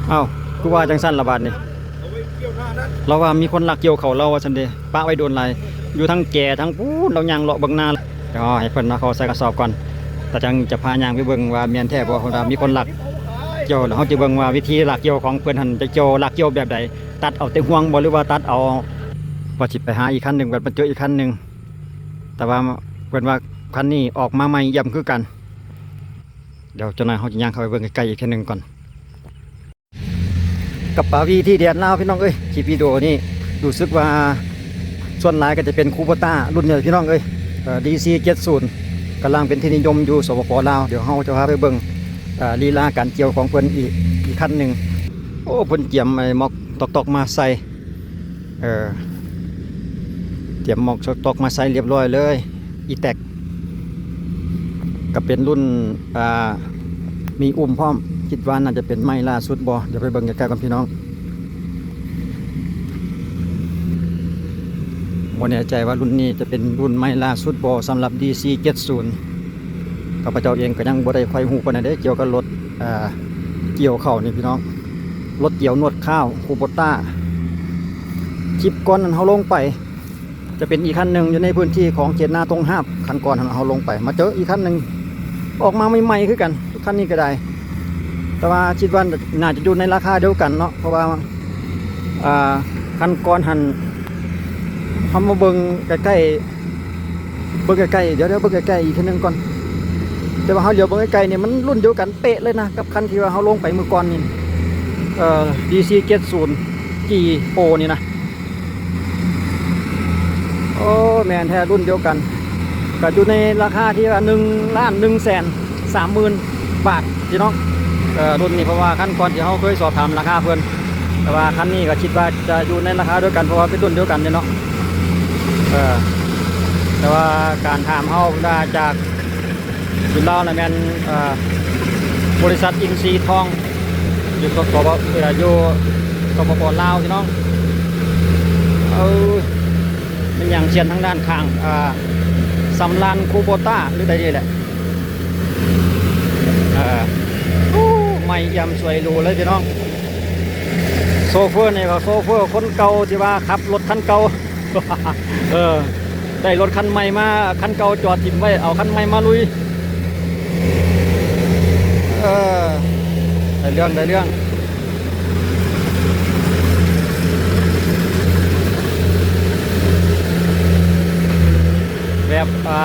ເອົ້າ ຄືວ່າຈັ່ງຊັ້ນລະບາດນີ້? ລາວວ່າມີຄົນລັກກ່ຽວເຂົ້າລາວວ່າຊັ້ນເດ ປະໄວ້ດົນຫຼາຍ ຢູ່ທັງແຈທັງພຸ້ນ ລາວຍ່າງເລາະເບິ່ງນາ. ດຽວໃຫ້ເພິ່ນມາເຂົ້າໃສ່ກະສອບກ່ອນ ແລ້ວຈັ່ງຈະພາຍ່າງໄປເບິ່ງວ່າແມ່ນແທ້ບໍ່ ເພິ່ນວ່າມີຄົນລັກກ່ຽວ. ແລ້ວເຮົາຈະເບິ່ງວ່າວິທີລັກກ່ຽວຂອງເພິ່ນຫັ້ນ ຈະກ່ຽວ ລັກກ່ຽວແບບໃດ ຕັດເອົາແຕ່ຮວງບໍ່ ຫຼືວ່າຕັດເອົາ. ວ່າຊິໄປຫາອີກຄັນໜຶ່ງ ບັດມາເຈີອີກຄັນໜຶ່ງ ແຕ່ວ່າເພິ່ນວ່າຄັນນີ້ອອກມາໃໝ່ຢ້ຽມຄືກັນ. ດຽວຈັກໜ້ອຍເຮົາຈະຍ່າງເຂົ້າໄປເບິ່ງໃກ້ໆອີກເທື່ອໜຶ່ງກ່ອນ. ກັບປາວີທີ່ແດນລາວ ພີ່ນ້ອງເອີຍ. ຄລິບວິດີໂອນີ້ຮູ້ສຶກວ່າສ່ວນຫຼາຍກໍຈະເປັນຄູໂບຕ້າລຸ້ນນີ້ພີ່ນ້ອງເອີຍ ເອີ ດີຊີເຈັດສິບ ກຳລັງເປັນທີ່ນິຍົມຢູ່ ສປປ ລາວ. ດຽວເຮົາຈະພາໄປເບິ່ງ ເອີ ລີລາການກ່ຽວຂອງເພິ່ນອີກ ອີກຄັນໜຶ່ງ. ໂອ້ ເພິ່ນກຽມໄອ້ໝອກຕອກໆມາໃສ່ ເອີ ກຽມໝອກຕອກມາໃສ່ລຽບລ້ອຍເລີຍ. ອີແຕັກ ກໍເປັນລຸ້ນ ອ່າ ມີອຸ້ມພ້ອມ ຄິດວ່າໜ້າຈະເປັນໃໝ່ລ່າສຸດບໍ່ ດຽວໄປເບິ່ງໃກ້ໆກ່ອນພີ່ນ້ອງ. ບໍ່ແນ່ໃຈວ່າລຸ້ນນີ້ຈະເປັນລຸ້ນໃໝ່ລ່າສຸດບໍ່ ສຳລັບດີຊີເຈັດສິບ. ຂ້າພະເຈົ້າເອງກໍຍັງບໍ່ໄດ້ຄ່ອຍຮູ້ປານໃດເດ້ ກ່ຽວກັບລົດ ເອີ ກ່ຽວເຂົ້ານີ້ພີ່ນ້ອງ ລົດກ່ຽວນວດຂ້າວ ຄູໂບຕ້າ. ຄລິບກ່ອນນັ້ນເຮົາລົງໄປ ຈະເປັນອີກຄັນໜຶ່ງຢູ່ໃນພື້ນທີ່ຂອງເຂດນາຕົງຮາບ. ຄັນກ່ອນເຮົາລົງໄປ ມາເຈີອີກຄັນໜຶ່ງ ອອກມາໃໝ່ໆຄືກັນ ຄັນນີ້ກໍໄດ້ ແຕ່ວ່າຄິດວ່າໜ້າຈະຢູ່ໃນລາຄາດຽວກັນເນາະ ເພາະວ່າ ອ່າ ຄັນກ່ອນຫັ້ນ ເຮົາມາເບິ່ງໃກ້ໆ ເບິ່ງໃກ້ໆ ດຽວໆ ເບິ່ງໃກ້ໆອີກເທື່ອໜຶ່ງກ່ອນ. ແຕ່ວ່າເຮົາຫຼຽວເບິ່ງໃກ້ໆນີ້ ມັນລຸ້ນດຽວກັນເປະເລີຍນະ ກັບຄັນທີ່ວ່າເຮົາລົງໄປມື້ກ່ອນນີ້ ເອີ ດີຊີເຈັດສິບ ຈີໂອ ນີ້ນະ. ໂອ້ ແມ່ນແທ້ ລຸ້ນດຽວກັນ ກໍຢູ່ໃນລາຄາທີ່ວ່າໜຶ່ງລ້ານໜຶ່ງແສນສາມໝື່ນບາດພີ່ນ້ອງ. ເອີ ລຸ້ນນີ້ ເພາະວ່າຄັນກ່ອນທີ່ເຮົາເຄີຍສອບຖາມລາຄາເພິ່ນ ແຕ່ວ່າຄັນນີ້ກໍຄິດວ່າຈະຢູ່ໃນລາຄາດຽວກັນ ເພາະວ່າເປັນລຸ້ນດຽວກັນເດ້ເນາະ. ເອີ ແຕ່ວ່າການຖາມເຮົາເພິ່ນວ່າຈາກ ຢູ່ລາວນະແມ່ນ ເອີ ບໍລິສັດອິນຊີທອງ ຢູ່ ສປປ ເອີ ຢູ່ ສປປ ລາວ ພີ່ນ້ອງ. ເອີ ແມ່ນຫຍັງ ຊຽນທາງດ້ານຂ້າງ ເອີ ສຳລານຄູໂບຕ້າ ຫຼືໃດນີ້ແຫຼະ. ເອີ ໂອ້ ໃໝ່ຢ້ຽມສວຍຫຼູເລີຍພີ່ນ້ອງ. ໂຊເຟີນີ້ກໍໂຊເຟີຄົນເກົ່າທີ່ວ່າຂັບລົດຄັນເກົ່າ ເອີ ໄດ້ລົດຄັນໃໝ່ມາ ຄັນເກົ່າຈອດຖິ້ມໄວ້ ເອົາຄັນໃໝ່ມາລຸຍ. ເອີ ໄດ້ເລື່ອງ ໄດ້ເລື່ອງ ແບບ ອ່າ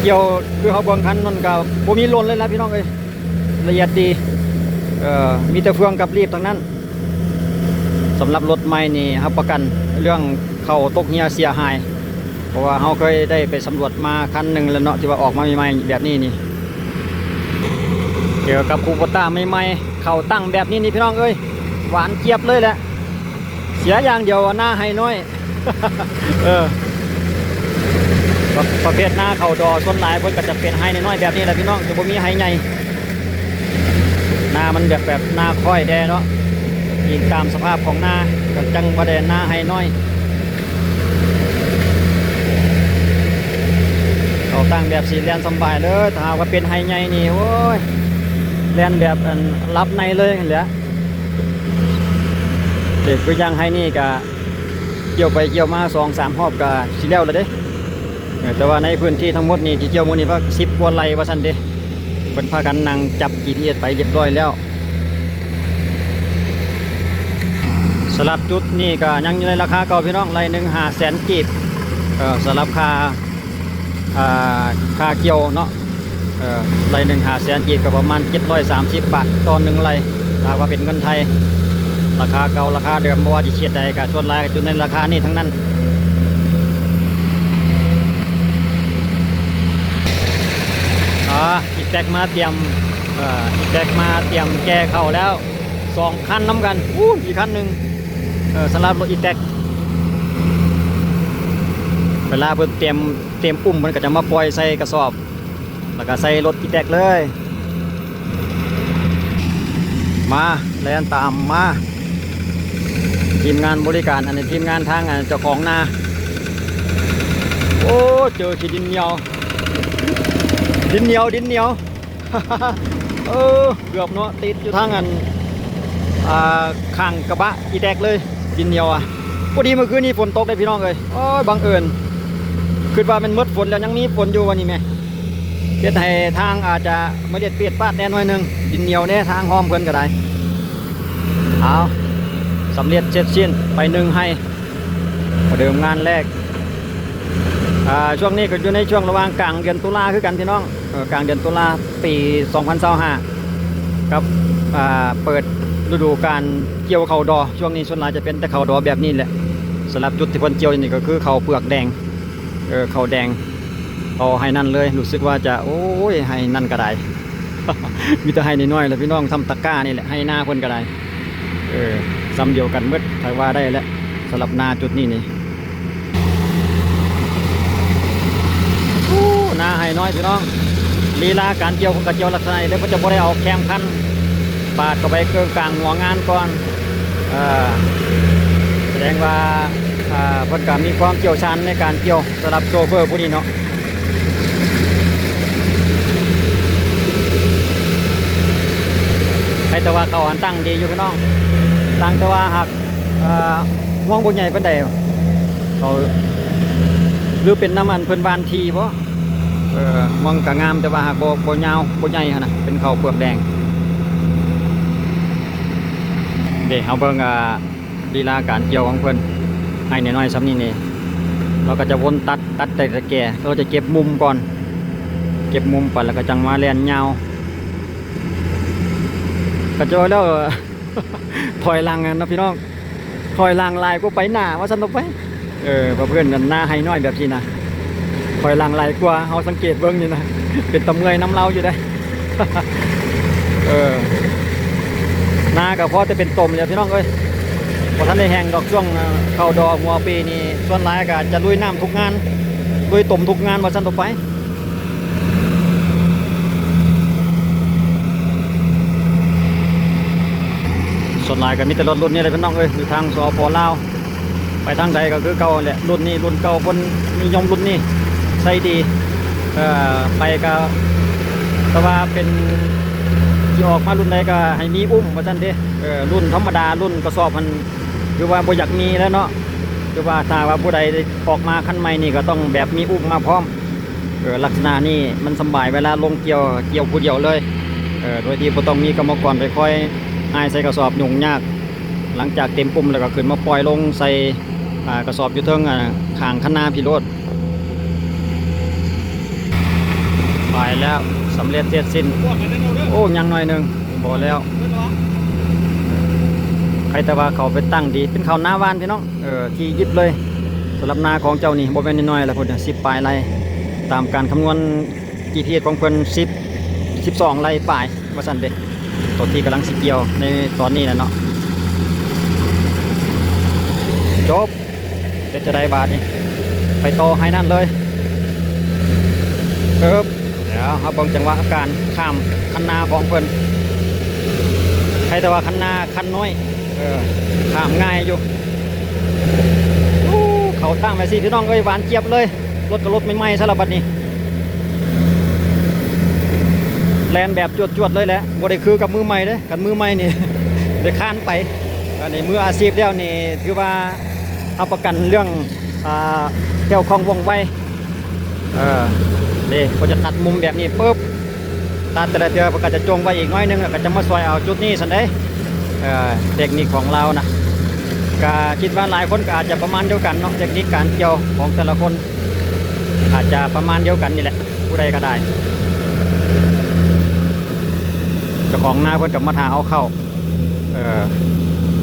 ກ່ຽວ ຄືເຮົາເບິ່ງຄັນນັ້ນກໍບໍ່ມີຫຼົ່ນເລີຍລະພີ່ນ້ອງເອີຍ. ລະອຽດດີ ເອີ ມີແຕ່ເຟືອງກັບລີບທັງນັ້ນ. ສຳລັບລົດໃໝ່ນີ້ຮັບປະກັນເລື່ອງເຂົ້າຕົກເຫື່ອເສຍຫາຍ ເພາະວ່າເຮົາເຄີຍໄດ້ໄປສຳຫຼວດມາຄັນໜຶ່ງແລ້ວເນາະ ທີ່ວ່າອອກມາໃໝ່ໆແບບນີ້ນີ້. ເຈີກັບຄູໂບຕ້າໃໝ່ໆ ເຂົ້າຕັ້ງແບບນີ້ນີ້ ພີ່ນ້ອງເອີຍ ຫວານຈຽບເລີຍແຫຼະ. ເສຍຢ່າງດຽວນາໄຮ່ນ້ອຍ ເອີ ປະ ປະເພດນາເຂົ້າດໍ ສ່ວນຫຼາຍເພິ່ນກໍຈະເປັນໄຮ່ນ້ອຍໆແບບນີ້ແຫຼະພີ່ນ້ອງ ຈະບໍ່ມີໄຮ່ໃຫຍ່. ນາມັນແບບ ແບບນາຄ້ອຍແດ່ເນາະ ອີງຕາມສະພາບຂອງນາ ກໍຈັ່ງວ່າແດ່ນາໄຮ່ນ້ອຍ. ເຂົ້າຕັ້ງແບບຊິແລ່ນສຳບາຍເລີຍ ຖ້າຫາກວ່າເປັນໄຮ່ໃຫຍ່ນີ້ ໂອ້ຍ ແລ່ນແບບ ອັນ ຫຼັບໃນເລີຍຫັ້ນແຫຼະ. ເອີ ຄືຢ່າງໄຮ່ນີ້ກະກ່ຽວໄປກ່ຽວມາສອງສາມຮອບກະຊິແລ້ວລະເດ້. ເອີ ແຕ່ວ່າໃນພື້ນທີ່ທັງໝົດນີ້ທີ່ກ່ຽວມື້ນີ້ປະມານສິບກວ່າໄຮ່ວ່າຊັ້ນເດ້. ເພິ່ນພາກັນນັ່ງຈັບຈີພີເອສໄປລຽບຮ້ອຍແລ້ວ. ສຳລັບຈຸດນີ້ກະຍັງຢູ່ໃນລາຄາເກົ່າພີ່ນ້ອງ ໄຮ່ໜຶ່ງຫ້າແສນກີບ. ເອີ ສຳລັບຄ່າ ອ່າ ຄ່າກ່ຽວເນາະ ເອີ ໄຮ່ໜຶ່ງຫ້າແສນກີບ ກໍປະມານເຈັດຮ້ອຍສາມສິບບາດຕໍ່ໜຶ່ງໄຮ່ ຖ້າວ່າເປັນເງິນໄທ. ລາຄາເກົ່າລາຄາເດີມ ບໍ່ວ່າຊິເຂດໃດ ກໍສ່ວນຫຼາຍກໍຢູ່ໃນລາຄານີ້ທັງນັ້ນ. ອ່າ ອີແຕັກມາຕຽມ ເອີ ອີແຕັກມາຕຽມແກ່ເຂົ້າແລ້ວ ສອງຄັນນຳກັນ. ອູ້ ອີກຄັນໜຶ່ງ ເອີ ສຳລັບລົດອີແຕັກ ເວລາເພິ່ນເຕັມ ເຕັມອຸ້ມ ເພິ່ນກໍຈະມາປ່ອຍໃສ່ກະສອບ ແລ້ວກໍໃສ່ລົດອີແຕັກເລີຍ. ມາ ແລ່ນຕາມມາ ທີມງານບໍລິການ ອັນນີ້ທີມງານທາງ ອັນ ເຈົ້າຂອງນາ. ໂອ້ ເຈີຂີ້ດິນໜຽວ ດິນໜຽວ ດິນໜຽວ. ເ ເອີ ເກືອບເນາະ ຕິດຢູ່ທາງອັນ ອ່າ ຂ້າງກະບະອີແຕັກເລີຍ ດິນໜຽວອະ. ພໍດີມື້ຄືນນີ້ຝົນຕົກເດ້ພີ່ນ້ອງເອີຍ ໂອ້ຍ ບັງເອີນ ຄິດວ່າແມ່ນໝົດຝົນແລ້ວ ຍັງມີຝົນຢູ່ວ່ານີ້ແມ ເຮັດໃຫ້ທາງອາດຈະມາເລັດປຽດປາດແດ່ໜ້ອຍໜຶ່ງ ດິນໜຽວແດ່ ທາງຮ່ອມເພິ່ນກໍໄດ້. ເອົາ ສຳເລັດເສັດສິ້ນໄປໜຶ່ງໄຮ່ ປະເດີມງານແລກ. ອ່າ ຊ່ວງນີ້ກໍຢູ່ໃນຊ່ວງລະຫວ່າງກາງເດືອນຕຸລາຄືກັນພີ່ນ້ອງ ເອີ ກາງເດືອນຕຸລາ ປີສອງພັນຊາວຫ້າ ກັບ ອ່າ ເປີດລະດູການກ່ຽວເຂົ້າດໍ. ຊ່ວງນີ້ສ່ວນຫຼາຍຈະເປັນແຕ່ເຂົ້າດໍແບບນີ້ແຫຼະ. ສຳລັບຈຸດທີ່ເພິ່ນກ່ຽວຢູ່ນີ້ກໍຄືເຂົ້າເປືອກແດງ ເອີ ເຂົ້າແດງ ເຂົ້າໄຮ່ນັ້ນເລີຍ. ຮູ້ສຶກວ່າຈະ ໂອ້ຍ ໄຮ່ນັ້ນກໍໄດ້ ມີແຕ່ໄຮ່ນ້ອຍໆແຫຼະພີ່ນ້ອງ ຊ່ຳຕະກ້ານີ້ແຫຼະ ໄຮ່ນາເພິ່ນກໍໄດ້ ເອີ ຊ່ຳດຽວກັນໝົດ ຖ້າວ່າໄດ້ແຫຼະ. ສຳລັບນາຈຸດນີ້ນີ້ ໂອ້ ນາໄຮ່ນ້ອຍພີ່ນ້ອງ ລີລາການກ່ຽວເພິ່ນກໍກ່ຽວລັກສະນະນີ້ເດ້ ເພິ່ນຈະບໍ່ໄດ້ເອົາແຄມຄັນປາດເຂົ້າໄປເຄິ່ງກາງຫົວງານກ່ອນ. ເອີ ສະແດງວ່າ ອ່າ ເພິ່ນກໍມີຄວາມຊ່ຽວຊານໃນການກ່ຽວ ສຳລັບໂຊເຟີຜູ້ນີ້ເນາະ. ໃຫ້ແຕ່ວ່າເຂົາຫັ້ນຕັ້ງດີຢູ່ພີ່ນ້ອງ ຕັ້ງແຕ່ວ່າຫາກ ອ່າ ຮວງບໍ່ໃຫຍ່ປານໃດ ເຂົາ ຫຼືເປັນນຳອັນເພິ່ນຫວ່ານຖີ່ບໍ? ເອີ ຮວງກະງາມ ແຕ່ວ່າຫາກບໍ່ ບໍ່ຍາວ ບໍ່ໃຫຍ່ຫັ້ນນະ ເປັນເຂົ້າເປືອກແດງ. ເດ ເຮົາເບິ່ງ ອ່າ ລີລາການກ່ຽວຂອງເພິ່ນ ໄຮ່ນ້ອຍໆຊ່ຳນີ້ນີ້ ລາວກໍຈະວົນຕັດ ຕັດແຕ່ຕະແກ ລາວຈະເກັບມຸມກ່ອນ ເກັບມຸມໄປ ແລ້ວກໍຈັ່ງມາແລ່ນຍາວ ກໍຈະວ່າແລ້ວ ຖອຍຫຼັງຫັ້ນນະພີ່ນ້ອງ ຖອຍຫຼັງຫຼາຍກວ່າໄປໜ້າວ່າຊັ້ນເຖາະໄປ. ເອີ ປະເພດນາໄຮ່ນ້ອຍແບບຊີ້ນະ ຖອຍຫຼັງຫຼາຍກວ່າ ເຮົາສັງເກດເບິ່ງນີ້ນະ ເປັນຕາເມື່ອຍນຳລາວຢູ່ເດ້. ເອີ ນາກໍພໍແຕ່ເປັນຕົມແຫຼະພີ່ນ້ອງເອີຍ ບໍ່ທັນໄດ້ແຫ້ງດອກ. ຊ່ວງເຂົ້າດອກຫົວປີນີ້ ສ່ວນຫຼາຍກໍຈະລຸຍນ້ຳທຸກງານ ລຸຍຕົມທຸກງານວ່າຊັ້ນເຖາະໄປ. ສ່ວນຫຼາຍກໍມີແຕ່ລົດລຸ້ນນີ້ແຫຼະພີ່ນ້ອງເອີຍ ຢູ່ທາງ ສປ ລາວ ໄປທາງໃດກໍຄືເກົ່າແຫຼະ ລຸ້ນນີ້ລຸ້ນເກົ່າ ເພິ່ນນິຍົມລຸ້ນນີ້ໃຊ້ດີ. ເອີ ໄປກໍ ແຕ່ວ່າເປັນ ຊິອອກມາລຸ້ນໃດກໍໃຫ້ມີອຸ້ມວ່າຊັ້ນເດ. ເອີ ລຸ້ນທຳມະດາ ລຸ້ນກະສອບຫັ້ນ ຄືວ່າບໍ່ຢາກມີແລ້ວເນາະ ຄືວ່າຖ້າວ່າຜູ້ໃດອອກມາຄັນໃໝ່ນີ້ ກໍຕ້ອງແບບມີອຸ້ມມາພ້ອມ. ເອີ ລັກສະນະນີ້ມັນສຳບາຍ ເວລາລົງກ່ຽວ ກ່ຽວຜູ້ດຽວເລີຍ ເອີ ໂດຍທີ່ບໍ່ຕ້ອງມີກຳມະກອນໄປຄອຍຫາຍໃສ່ກະສອບ ຫຍຸ້ງຍາກ. ຫຼັງຈາກເຕັມປຸ້ມແລ້ວກໍຂຶ້ນມາປ່ອຍລົງໃສ່ ອ່າ ກະສອບຢູ່ເທິງ ອ່າ ຂ້າງຄັນນາພີ້ໂລດ. ໄປແລ້ວ ສຳເລັດເສັດສິ້ນ. ໂອ້ ຍັງໜ້ອຍໜຶ່ງ ພໍແລ້ວ. ໃຄແຕ່ວ່າເຂົາໄປຕັ້ງດີ ເປັນເຂົ້ານາຫວ່ານພີ່ນ້ອງ ເອີ ທີ່ຢິບເລີຍ. ສຳລັບນາຂອງເຈົ້ານີ້ບໍ່ແມ່ນນ້ອຍໆລະພຸ້ນນະ ສິບປາຍໄຮ່ ຕາມການຄຳນວນ ຈີພີເອັສ ຂອງເພິ່ນ ສິບ ສິບສອງໄຮ່ປາຍວ່າຊັ້ນເດ. ຕົວທີ່ກຳລັງຊິກ່ຽວໃນຕອນນີ້ແຫຼະເນາະ. ຈົບ ເປັນຈັ່ງໃດບາດນີ້ ໄປຕໍ່ໄຮ່ນັ້ນເລີຍ. ເອີບ ດຽວເຮົາເບິ່ງຈັງຫວະການຂ້າມຄັນນາຂອງເພິ່ນ. ໃຄແຕ່ວ່າຄັນນາຄັນນ້ອຍ ເອີ ຂ້າມງ່າຍຢູ່. ໂອ້ ເຂົ້າທາງແມ່ນຊີ້ພີ່ນ້ອງເອີຍ ຫວານຈຽບເລີຍ. ລົດກໍລົດໃໝ່ໆຊະລະບັດນີ້ ແລ່ນແບບຈວດໆເລີຍແຫຼະ ບໍ່ໄດ້ຄືກັບມືໃໝ່ເດ້. ຄັນມືໃໝ່ນີ້ໄດ້ຄານໄປ ອັນນີ້ມືອາຊີບແລ້ວນີ້ ຖືວ່າຮັບປະກັນເລື່ອງ ອ່າ ແຄ້ວຄ່ອງວ່ອງໄວ. ເອີ ເດ້ ເພິ່ນຈະຕັດມຸມແບບນີ້ປຶບ ຕັດແຕ່ລະເທື່ອເພິ່ນກໍຈະຈົ່ງໄວ້ອີກໜ້ອຍໜຶ່ງ ແລ້ວກໍຈະມາຊ່ອຍເອົາຈຸດນີ້ຊັ້ນເດ້. ເອີ ເຕັກນິກຂອງລາວນະ ກະຄິດວ່າຫຼາຍຄົນກໍອາດຈະປະມານດຽວກັນເນາະ ເຕັກນິກການກ່ຽວຂອງແຕ່ລະຄົນ ອາດຈະປະມານດຽວກັນນີ້ແຫຼະ ຜູ້ໃດກໍໄດ້. ເຈົ້າຂອງນາເພິ່ນກໍມາຖ້າເອົາເຂົ້າ ເອີ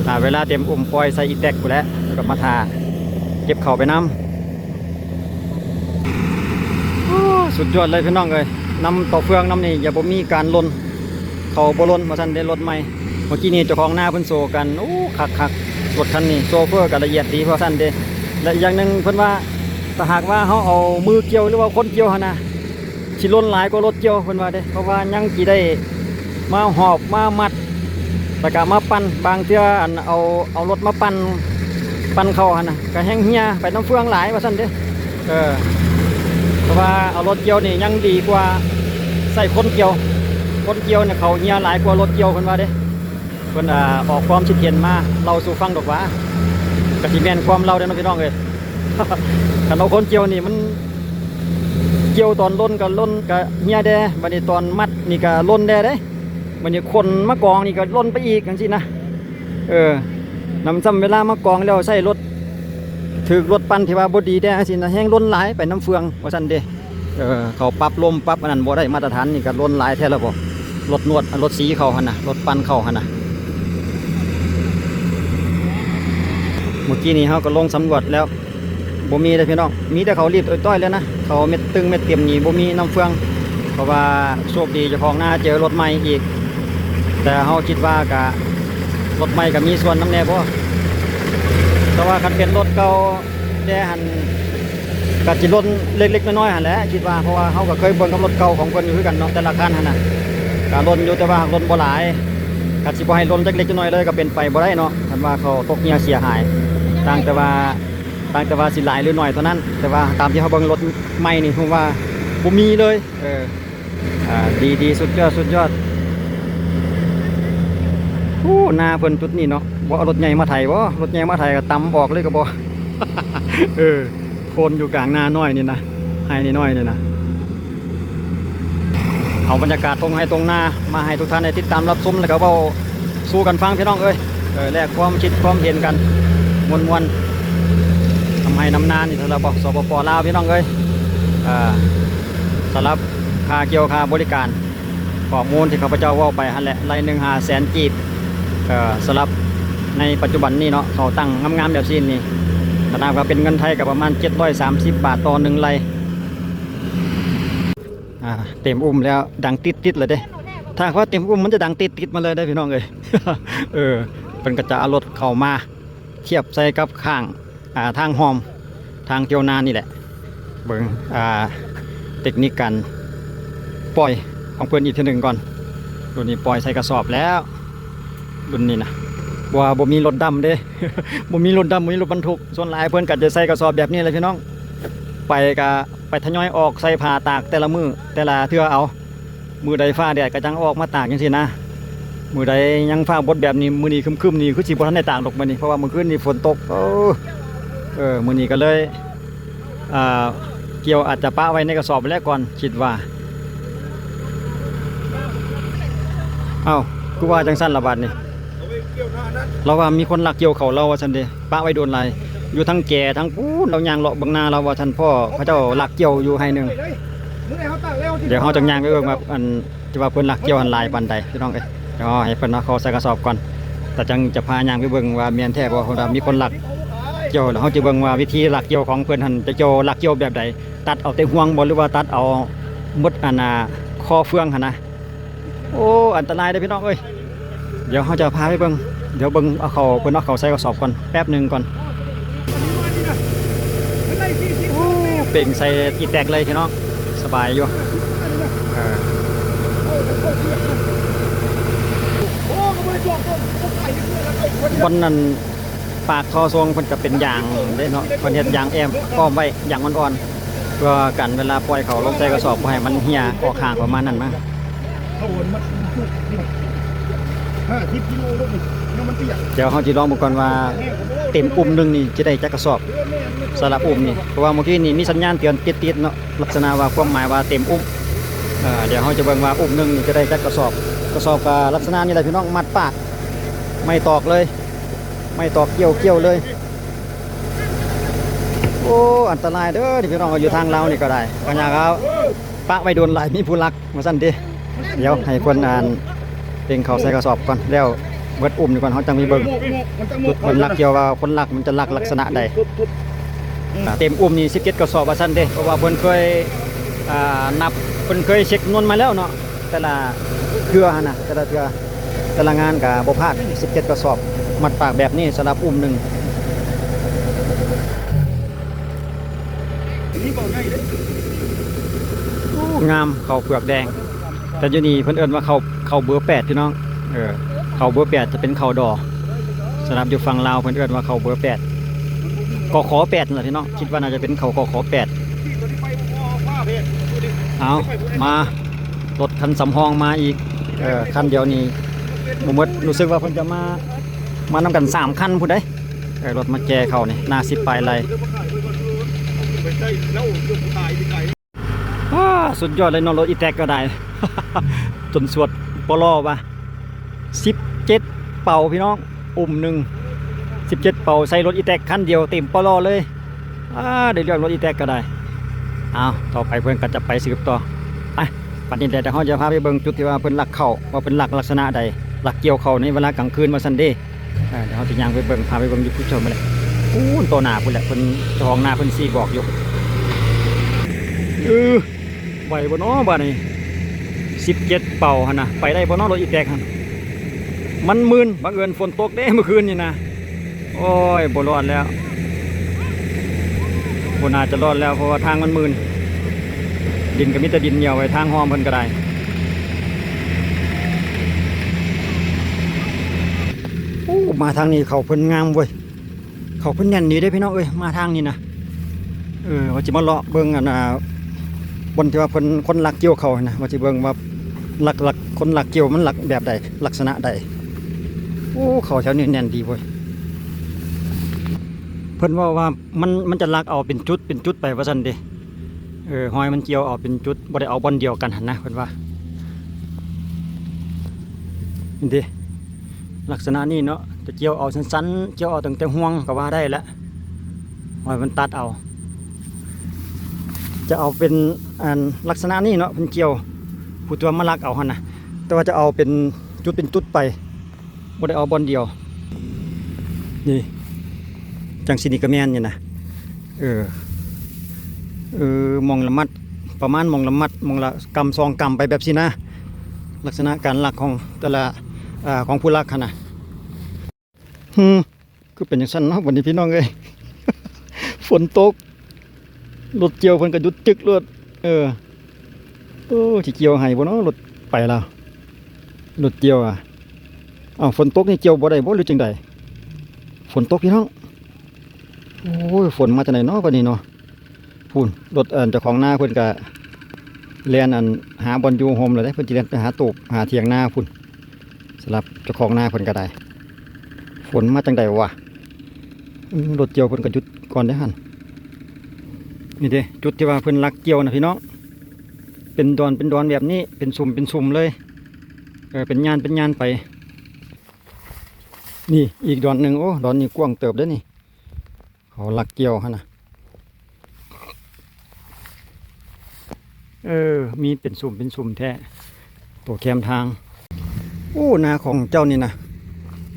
ຖ້າເວລາເຕັມອຸ້ມປ່ອຍໃສ່ອີແຕັກພຸ້ນແຫຼະ ແລ້ວກໍມາຖ້າເກັບເຂົ້າໄປນຳ. ໂອ້ ສຸດຍອດເລີຍພີ່ນ້ອງເອີຍ ນຳຕໍ່ເຟືອງນຳນີ້ ຢ່າບໍ່ມີການຫຼົ່ນ ເຂົ້າບໍ່ຫຼົ່ນວ່າຊັ້ນເດ້ ລົດໃໝ່. ເມື່ອກີ້ນີ້ເຈົ້າຂອງນາເພິ່ນໂຊກັນ ໂອ້ ຄັກໆ ລົດຄັນນີ້ ໂຊເຟີກໍລະອຽດດີວ່າຊັ້ນເດ້. ແລະ ອີກຢ່າງໜຶ່ງເພິ່ນວ່າ ຖ້າຫາກວ່າເຮົາເອົາມືກ່ຽວ ຫຼືວ່າຄົນກ່ຽວຫັ້ນນະ ຊິຫຼົ່ນຫຼາຍກວ່າລົດກ່ຽວເພິ່ນວ່າເດ້ ເພາະວ່າຍັງຊິໄດ້ມາຫອບມາມັດ ແລ້ວກະມາປັ່ນ ບາງເທື່ອອັນເອົາ ເອົາລົດມາປັ່ນ ປັ່ນເຂົ້າຫັ້ນນະ ກະແຮ່ງເຫ່ຍໄປນຳເຟືອງຫຼາຍວ່າຊັ້ນເດ້. ເອີ ເພາະວ່າເອົາລົດກ່ຽວນີ້ຍັງດີກວ່າໃຊ້ຄົນກ່ຽວ ຄົນກ່ຽວນີ້ເຂົາເຫື່ອຫຼາຍກວ່າລົດກ່ຽວ ເພິ່ນວ່າເດ້. ເພິ່ນ ອ່າ ອອກຄວາມຄິດເຫັນມາເລົ່າສູ່ຟັງດອກວ່າ ກະຊິແມ່ນຄວາມລາວເດ້ເນາະພີ່ນ້ອງເອີຍ. ຄັນເອົາຄົນກ່ຽວນີ້ມັນກ່ຽວຕອນຫຼົ່ນກະຫຼົ່ນກະເຫື່ອແດ່ ບາດນີ້ຕອນມັດນີ້ກະຫຼົ່ນແດ່ເດ້. ບາດນີ້ຂົນມາກອງນີ້ກະຫຼົ່ນໄປອີກ ຈັ່ງຊີ້ນະ. ເອີ ນຳຊ້ຳເວລາມາກອງແລ້ວໃຊ້ລົດ ຖືກລົດປັ່ນທີ່ວ່າບໍ່ດີແດ່ ຈັ່ງຊີ້ນະ ແຮ່ງຫຼົ່ນຫຼາຍໄປນຳເຟືອງ ວ່າຊັ້ນເດ້. ເອີ ເຂົາປັບລົມປັບອັນນັ້ນບໍ່ໄດ້ມາດຕະຖານ ນີ້ກະຫຼົ່ນຫຼາຍແທ້ລະບໍ ລົດນວດ ລົດສີເຂົາຫັ້ນນະ ລົດປັ່ນເຂົາຫັ້ນນະ. ມື້ກີ້ນີ້ເຮົາກະລົງສຳຫຼວດແລ້ວ ບໍ່ມີເດ້ພີ່ນ້ອງ ມີແຕ່ເຂົາລີບຕ້ອຍໆ ແລ້ວນະ ເຂົາເມັດຕຶງເມັດເຕັມນີ້ບໍ່ມີນຳເຟືອງ. ເພາະວ່າໂຊກດີເຈົ້າຂອງນາເຈີລົດໃໝ່ອີກ ແຕ່ເຮົາຄິດວ່າກະ ລົດໃໝ່ກະມີສ່ວນນຳແດ່ບໍ ແຕ່ວ່າຄັນເປັນລົດເກົ່າແດ່ຫັ້ນ ກະຊິຫຼົ່ນເລັກໆ ນ້ອຍໆ ຫັ້ນແຫຼະ ຄິດວ່າ ເພາະວ່າເຮົາກະເຄີຍເບິ່ງກັບລົດເກົ່າຂອງເພິ່ນຢູ່ຄືກັນເນາະ ແຕ່ລະຄັນຫັ້ນນະ ກະຫຼົ່ນຢູ່ ແຕ່ວ່າຫາກຫຼົ່ນບໍ່ຫຼາຍ. ກະຊິບໍ່ໃຫ້ຫຼົ່ນຈັກເລັກຈັກນ້ອຍເລີຍກະເປັນໄປບໍ່ໄດ້ເນາະ ຄັນວ່າເຂົາຕົກເຫື່ອເສຍຫາຍ ຕ່າງແຕ່ວ່າ ຕ່າງແຕ່ວ່າຊິຫຼາຍຫຼືໜ້ອຍເທົ່ານັ້ນ. ແຕ່ວ່າຕາມທີ່ເຮົາເບິ່ງລົດໃໝ່ນີ້ ຮູ້ວ່າບໍ່ມີເລີຍ. ເອີ ອ່າ ດີໆ ສຸດຍອດ ສຸດຍອດ. ໂອ້ ນາເພິ່ນຈຸດນີ້ເນາະ ບໍ່ເອົາລົດໃຫຍ່ມາໄຖບໍ ລົດໃຫຍ່ມາໄຖກະຕຳອອກເລີຍກະບໍ່. ເອີ ໂພນຢູ່ກາງນານ້ອຍນີ້ນະ ໄຮ່ນ້ອຍໆ ນີ້ນະ. ເອົາບັນຍາກາດທົ່ງໄຮ່ທົ່ງນາມາໃຫ້ທຸກທ່ານໄດ້ຕິດຕາມຮັບຊົມ ແລ້ວກະເວົ້າສູ່ກັນຟັງພີ່ນ້ອງເອີຍ. ເອີ ແລກຄວາມຄິດຄວາມເຫັນກັນມ່ວນໆ ນຳໄຮ່ນຳນານີ້ ສຳລັບ ສປປ ລາວ ພີ່ນ້ອງເອີຍ. ເອີ ສຳລັບຄ່າກ່ຽວຄ່າບໍລິການ ຂໍ້ມູນທີ່ຂ້າພະເຈົ້າເວົ້າໄປຫັ້ນແຫຼະ ໄລ່ໜຶ່ງຫ້າແສນກີບ. ເອີ ສຳລັບໃນປັດຈຸບັນນີ້ເນາະ ເຂົາຕັ້ງງາມໆ ແບບຊີ້ນີ້ ຄັນຫາກວ່າເປັນເງິນໄທກະປະມານເຈັດຮ້ອຍສາມສິບບາດຕໍ່ໜຶ່ງໄລ່. ອ່າ ເຕັມອຸ້ມແລ້ວ ດັງຕິດໆ ແລ້ວເດ້ ຖ້າຫາກວ່າເຕັມອຸ້ມມັນຈະດັງຕິດໆ ມາເລີຍເດ້ພີ່ນ້ອງເອີຍ. ເອີ ເພິ່ນກະຈະເອົາລົດເຂົ້າມາທຽບໃສ່ກັບຂ້າງ ອ່າ ທາງຮ່ອມ ທາງທ່ຽວນານີ້ແຫຼະ. ເບິ່ງ ອ່າ ເຕັກນິກການປ່ອຍຂອງເພິ່ນອີກເທື່ອໜຶ່ງກ່ອນ. ລຸ້ນນີ້ປ່ອຍໃສ່ກະສອບແລ້ວ ລຸ້ນນີ້ນະ ບໍ່ວ່າບໍ່ມີລົດດຳເດ້ ບໍ່ມີລົດດຳ ບໍ່ມີລົດບັນທຸກ ສ່ວນຫຼາຍເພິ່ນກະຈະໃສ່ກະສອບແບບນີ້ແຫຼະພີ່ນ້ອງ. ໄປກະໄປທະຍອຍອອກໃສ່ຜ້າຕາກແຕ່ລະມື້ແຕ່ລະເທື່ອເອົາ ມື້ໃດຟ້າແດດກະຈັ່ງເອົາອອກມາຕາກຈັ່ງຊີ້ນະ. ມື້ໃດຍັງຟ້າບົດແບບນີ້ ມື້ນີ້ຄຶ້ມໆ ນີ້ຄືຊິບໍ່ທັນໄດ້ຕາກດອກມື້ນີ້ ເພາະວ່າມື້ຄືນນີ້ຝົນຕົກ. ເອີ ເອີ ມື້ນີ້ກະເລີຍ ອ່າ ກ່ຽວອາດຈະປະໄວ້ໃນກະສອບແຫຼະກ່ອນ ຄິດວ່າ. ເອົ້າ ຄືວ່າຈັ່ງຊັ້ນລະບາດນີ້ ລາວວ່າມີຄົນລັກກ່ຽວເຂົ້າລາວວ່າຊັ້ນເດ ປະໄວ້ດົນຫຼາຍ ຢູ່ທັງແຈທັງປູນ ລາວຍ່າງເລາະເບິ່ງນາລາວວ່າຊັ້ນ ພໍ້ເຂົາເຈົ້າລັກກ່ຽວຢູ່ໄຮ່ໜຶ່ງ. ດຽວເຮົາຈະຍ່າງໄປເບິ່ງວ່າ ອັນ ທີ່ວ່າເພິ່ນລັກກ່ຽວຫັ້ນຫຼາຍປານໃດພີ່ນ້ອງເອີຍ. ດຽວໃຫ້ເພິ່ນເອົາເຂົ້າໃສ່ກະສອບກ່ອນ ແລ້ວຈັ່ງຈະພາຍ່າງໄປເບິ່ງວ່າແມ່ນແທ້ບໍ່ ເພາະວ່າມີຄົນລັກກ່ຽວ. ແລ້ວເຮົາຈະເບິ່ງວ່າວິທີລັກກ່ຽວຂອງເພິ່ນຫັ້ນ ຈະກ່ຽວ ລັກກ່ຽວແບບໃດ ຕັດເອົາແຕ່ຮວງບໍ່ ຫຼືວ່າຕັດເອົາໝົດ ອັນນ່າ ຄໍເຟືອງຫັ້ນນະ. ໂອ້ ອັນຕະລາຍເດີພີ່ນ້ອງເອີຍ. ດຽວເຮົາຈະພາໄປເບິ່ງ ດຽວເບິ່ງເອົາເຂົ້າ ເພິ່ນເອົາເຂົ້າໃສ່ກະສອບກ່ອນ ແປັບໜຶ່ງກ່ອນ. ໂອ້ ເປັ່ງໃສ່ອີແຕັກເລີຍພີ່ນ້ອງ ສະບາຍຢູ່. ເອີ ບ່ອນນັ້ນ ປາກທໍ່ສົ່ງເພິ່ນກະເປັນຢາງເດ້ເນາະ ເພິ່ນເຮັດຢາງແອ້ມອ້ອມໄວ້ ຢາງອ່ອນໆ ເພື່ອກັນເວລາປ່ອຍເຂົ້າລົງໃສ່ກະສອບບໍ່ໃຫ້ມັນເຫ່ຍອອກຫ່າງປະມານນັ້ນມາ. ດຽວເຮົາຊິລອງເບິ່ງກ່ອນວ່າເຕັມອຸ້ມໜຶ່ງນີ້ຈະໄດ້ຈັກກະສອບ ສຳລັບອຸ້ມນີ້ ເພາະວ່າມື້ກີ້ນີ້ມີສັນຍານເຕືອນຕິດໆ ເນາະ ລັກສະນະວ່າຄວາມໝາຍວ່າເຕັມອຸ້ມ. ເອີ ດຽວເຮົາຈະເບິ່ງວ່າອຸ້ມໜຶ່ງນີ້ຈະໄດ້ຈັກກະສອບ ກະສອບກະລັກສະນະນີ້ແຫຼະພີ່ນ້ອງ ມັດປາກ ໄມ້ຕອກເລີຍ ໄມ້ຕອກກ່ຽວ ກ່ຽວເລີຍ. ໂອ້ ອັນຕະລາຍເດີພີ່ນ້ອງ ຢູ່ທາງລາວນີ້ກະໄດ້ ກະຍາກເອົາ ປະໄວ້ດົນຫຼາຍ ມີຜູ້ລັກວ່າຊັ້ນຕິ. ດຽວໃຫ້ເພິ່ນ ອັນ ເລັ່ງເຂົ້າໃສ່ກະສອບກ່ອນ ແລ້ວເບິດອຸ້ມນີ້ກ່ອນ ເຮົາຈັ່ງໄປເບິ່ງຈຸດເພິ່ນລັກ ກ່ຽວວ່າຄົນລັກມັນຈະລັກລັກສະນະໃດ. ອ່າ ເຕັມອຸ້ມນີ້ສິບເຈັດກະສອບວ່າຊັ້ນເດ ເພາະວ່າເພິ່ນເຄີຍ ອ່າ ນັບ ເພິ່ນເຄີຍເຊັກຈຳນວນມາແລ້ວເນາະ. ແຕ່ລະເທື່ອຫັ້ນນະ ແຕ່ລະເທື່ອ ແຕ່ລະງານກະບໍ່ພາດ ສິບເຈັດກະສອບ ມັດປາກແບບນີ້ສຳລັບອຸ້ມໜຶ່ງ. ໂອ້ ງາມ ເຂົ້າເປືອກແດງ ແຕ່ຢູ່ນີ້ເພິ່ນເອີ້ນວ່າເຂົ້າ ເຂົ້າເບີແປດພີ່ນ້ອງ. ເອີ ເຂົ້າເບີແປດຈະເປັນເຂົ້າດໍ ສຳລັບຢູ່ຝັ່ງລາວເພິ່ນເອີ້ນວ່າເຂົ້າເບີແປດ ກຂ ແປດຫັ້ນລະພີ່ນ້ອງ ຄິດວ່າໜ້າຈະເປັນເຂົ້າ ກຂ ແປດ. ເອົາ ມາ ລົດຄັນສຳຮອງມາອີກ ເອີ ຄັນດຽວນີ້ບໍ່ໝົດ ຮູ້ສຶກວ່າເພິ່ນຈະມາ ມານຳກັນສາມຄັນພຸ້ນເດ້. ເອີ ລົດມາແກ່ເຂົ້ານີ້ ໜ້າສິບປາຍໄລ່. ອ້າ ສຸດຍອດເລີຍເນາະ ລົດອີແຕັກກໍໄດ້ ຈົນສວດປໍລໍວ່າ ສິບເຈັດເປົາພີ່ນ້ອງ ອຸ້ມໜຶ່ງ ສິບເຈັດເປົາ ໃສ່ລົດອີແຕັກຄັນດຽວເຕັມປໍລໍເລີຍ. ອ້າ ໄດ້ເລື່ອງລົດອີແຕັກກໍໄດ້. ເອົາ ຕໍ່ໄປເພິ່ນກໍຈະໄປສືບຕໍ່. ໄປ ບັດນີ້ແຫຼະ ດຽວເຮົາຈະພາໄປເບິ່ງຈຸດທີ່ວ່າເພິ່ນລັກເຂົ້າ ວ່າເພິ່ນລັກລັກສະນະໃດ ລັກກ່ຽວເຂົ້າໃນເວລາກາງຄືນວ່າຊັ້ນເດ້. ເອີ ດຽວເຮົາຊິຍ່າງໄປເບິ່ງ ພາໄປເບິ່ງຢູ່ພຸ້ນເຈົ້າ ພຸ້ນ ຕໍ່ໜ້າພຸ້ນແຫຼະ ເພິ່ນ ເຈົ້າຂອງນາເພິ່ນຊີ້ບອກຢູ່. ເອີ ໄຫວບໍ່ນໍບາດນີ້ ສິບເຈັດເປົາຫັ້ນນະ ໄປໄດ້ບໍ່ນໍລົດອີແຕັກຫັ້ນ. ມັນມື່ນ ບັງເອີນຝົນຕົກເດ້ມື້ຄືນນີ້ນະ. ໂອ້ຍ ບໍ່ລອດແລ້ວ ບໍ່ໜ້າຈະລອດແລ້ວ ເພາະວ່າທາງມັນມື່ນ ດິນກໍມີແຕ່ດິນຍ່ຽວໄວ້ ທາງຮ່ອມເພິ່ນກໍໄດ້. ໂອ້ ມາທາງນີ້ເຂົ້າເພິ່ນງາມເວີຍ ເຂົ້າເພິ່ນແໜ້ນດີເດ້ພີ່ນ້ອງເອີຍ ມາທາງນີ້ນະ. ເອີ ວ່າຊິມາເລາະເບິ່ງອັນ ອ່າ ບ່ອນທີ່ວ່າເພິ່ນ ຄົນລັກກ່ຽວເຂົ້າຫັ້ນນະ ວ່າຊິເບິ່ງວ່າລັກ ລັກ ຄົນລັກກ່ຽວມັນລັກແບບໃດ ລັກສະນະໃດ. ໂອ້ ເຂົ້າແຖວນີ້ແໜ້ນດີເວີຍ. ເພິ່ນເວົ້າວ່າມັນ ມັນຈະລັກເອົາເປັນຈຸດເປັນຈຸດໄປວ່າຊັ້ນເດ. ເອີ ຮອຍມັນກ່ຽວເອົາເປັນຈຸດ ບໍ່ໄດ້ເອົາບ່ອນດຽວກັນຫັ້ນນະ ເພິ່ນວ່າ. ນີ້ເດ ລັກສະນະນີ້ເນາະ ຈະກ່ຽວເອົາສັ້ນໆ ກ່ຽວເອົາຕັ້ງແຕ່ຫ່ວງກໍວ່າໄດ້ລະ ຮອຍມັນຕັດເອົາ. ຈະເອົາເປັນ ອັນ ລັກສະນະນີ້ເນາະ ເພິ່ນກ່ຽວ ຜູ້ທີ່ວ່າມາລັກເອົາຫັ້ນນະ ແຕ່ວ່າຈະເອົາເປັນຈຸດເປັນຈຸດໄປ. ບໍ່ໄດ້ເອົາບ່ອນດຽວ. ນີ້ ຈັ່ງຊີ້ນີ້ກໍແມ່ນຢູ່ນະ. ເອີ ເອີ ໝ່ອງລະມັດ ປະມານໝ່ອງລະມັດ ໝ່ອງລະກຳສອງກຳໄປແບບຊີ້ນະ. ລັກສະນະການລັກຂອງແຕ່ລະ ເອີ ຂອງຜູ້ລັກຫັ້ນນະ. ຫື ຄືເປັນຈັ່ງຊັ້ນເນາະ ບັດນີ້ພີ່ນ້ອງເອີຍ ຝົນຕົກ ລົດກ່ຽວເພິ່ນກໍຢຸດຈຶກໂລດ. ເອີ ໂອ້ ຊິກ່ຽວໃຫ້ບໍ່ເນາະ ລົດໄປລາວ ລົດກ່ຽວອະ. ເອົ້າ ຝົນຕົກນີ້ກ່ຽວບໍ່ໄດ້ບໍ່ ຫຼືຈັ່ງໃດ? ຝົນຕົກພີ່ນ້ອງ. ໂອ້ຍ ຝົນມາຈາກໃດເນາະບັດນີ້ເນາະ. ພຸ້ນ ລົດ ອັນ ເຈົ້າຂອງນາເພິ່ນກະແລ່ນ ອັນ ຫາບ່ອນຢູ່ຮົ່ມແລ້ວເດ້ ເພິ່ນຊິແລ່ນໄປຫາຕູບຫາຖຽງນາພຸ້ນ. ສຳລັບເຈົ້າຂອງນາເພິ່ນກໍໄດ້. ຝົນມາຈັ່ງໃດວະ? ອືມ ລົດກ່ຽວເພິ່ນກໍຢຸດກ່ອນເດ້ຫັ້ນ. ນີ້ເດ້ ຈຸດທີ່ວ່າເພິ່ນລັກກ່ຽວນະພີ່ນ້ອງ ເປັນດອນເປັນດອນແບບນີ້ ເປັນຊຸມເປັນຊຸມເລີຍ. ເອີ ເປັນຍ່ານເປັນຍ່ານໄປ. ນີ້ອີກດອນໜຶ່ງ. ໂອ້ ດອນນີ້ກວ້າງເຕີບເດ້ນີ້. ເຂົາລັກກ່ຽວຫັ້ນນະ. ເອີ ມີເປັນຊຸມເປັນຊຸມແທ້ ຕົວແຄມທາງ. ໂອ້ ນາຂອງເຈົ້ານີ້ນະ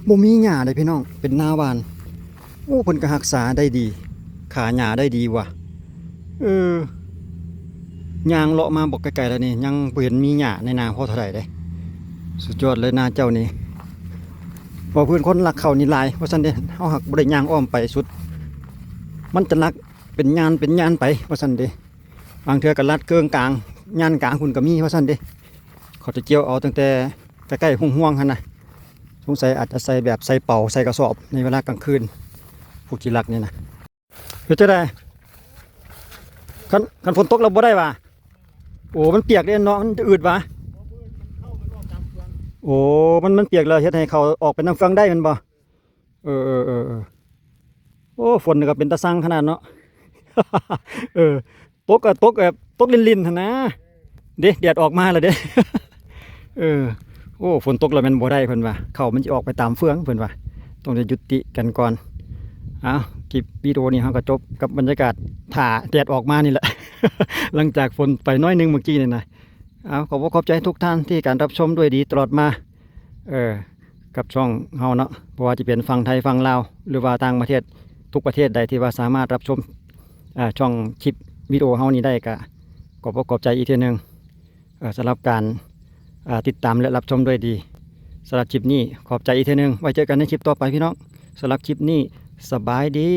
ບໍ່ມີຫຍ້າເດ້ພີ່ນ້ອງ ເປັນນາຫວ່ານ. ໂອ້ ເພິ່ນກໍຮັກສາໄດ້ດີ ຂ້າຫຍ້າໄດ້ດີວ່າ. ເອີ ຍ່າງເລາະມາບໍ່ໄກໆແລ້ວນີ້ ຍັງບໍ່ເຫັນມີຫຍ້າໃນນາພໍເທົ່າໃດເດ້. ສຸດຍອດເລີຍນາເຈົ້ານີ້. ເວົ້າພື້ນຄົນລັກເຂົ້ານີ້ຫຼາຍວ່າຊັ້ນເດ້ ເຮົາຫາກບໍ່ໄດ້ຍ່າງອ້ອມໄປສຸດ ມັນຈະລັກເປັນຍ່ານເປັນຍ່ານໄປວ່າຊັ້ນເດ້. ບາງເທື່ອກໍລັດເກີງກາງ ຍ່ານກາງພຸ້ນກໍມີວ່າຊັ້ນເດ້. ເຂົາຈະກ່ຽວເອົາຕັ້ງແຕ່ໃກ້ໆຮ່ວງໆຫັ້ນນະ. ສົງໄສອາດຈະໃສ່ແບບໃສ່ເປົາ ໃສ່ກະສອບໃນເວລາກາງຄືນ ຜູ້ທີ່ລັກນີ້ນະ. ເຮັດຈັ່ງໃດ? ຄັນ ຄັນຝົນຕົກແລ້ວບໍ່ໄດ້ຫວາ? ໂອ້ ມັນປຽກເດ້ເນາະ ມັນຈະອືດຫວາ? ໂອ້ ມັນ ມັນປຽກແລ້ວເຮັດໃຫ້ເຂົ້າອອກໄປນຳເຟືອງໄດ້ແມ່ນບໍ່? ເອີໆໆໆ. ໂອ້ ຝົນນີ້ກໍເປັນຕາຊັງຂະໜາດເນາະ. ເອີ ຕົກກໍຕົກແບບຕົກລິນໆຫັ້ນນະ. ເດ້ ແດດອອກມາແລ້ວເດ້. ເອີ ໂອ້ ຝົນຕົກແລ້ວແມ່ນບໍ່ໄດ້ເພິ່ນວ່າ ເຂົ້າມັນຊິອອກໄປຕາມເຟືອງເພິ່ນວ່າ ຕ້ອງໄດ້ຢຸດຕິກັນກ່ອນ. ເອົາ ຄລິບວິດີໂອນີ້ເຮົາກໍຈົບກັບບັນຍາກາດຖ້າແດດອອກມານີ້ແຫຼະ ຫຼັງຈາກຝົນໄປໜ້ອຍໜຶ່ງເມື່ອກີ້ນີ້ນະ. ເອົາ ຂອບອົກຂອບໃຈທຸກທ່ານທີ່ການຮັບຊົມດ້ວຍດີຕະຫຼອດມາ ເອີ ກັບຊ່ອງເຮົາເນາະ ບໍ່ວ່າຈະເປັນຝັ່ງໄທຝັ່ງລາວ ຫຼືວ່າຕ່າງປະເທດ ທຸກປະເທດໃດທີ່ວ່າສາມາດຮັບຊົມ ເອີ ຊ່ອງຄລິບວິດີໂອເຮົານີ້ໄດ້ ກະຂອບອົກຂອບໃຈອີກເທື່ອໜຶ່ງ. ເອີ ສຳລັບການ ເອີ ຕິດຕາມ ແລະ ຮັບຊົມດ້ວຍດີ. ສຳລັບຄລິບນີ້ຂອບໃຈອີກເທື່ອໜຶ່ງ. ໄວ້ເຈີກັນໃນຄລິບຕໍ່ໄປພີ່ນ້ອງ. ສຳລັບຄລິບນີ້ ສະບາຍດີ.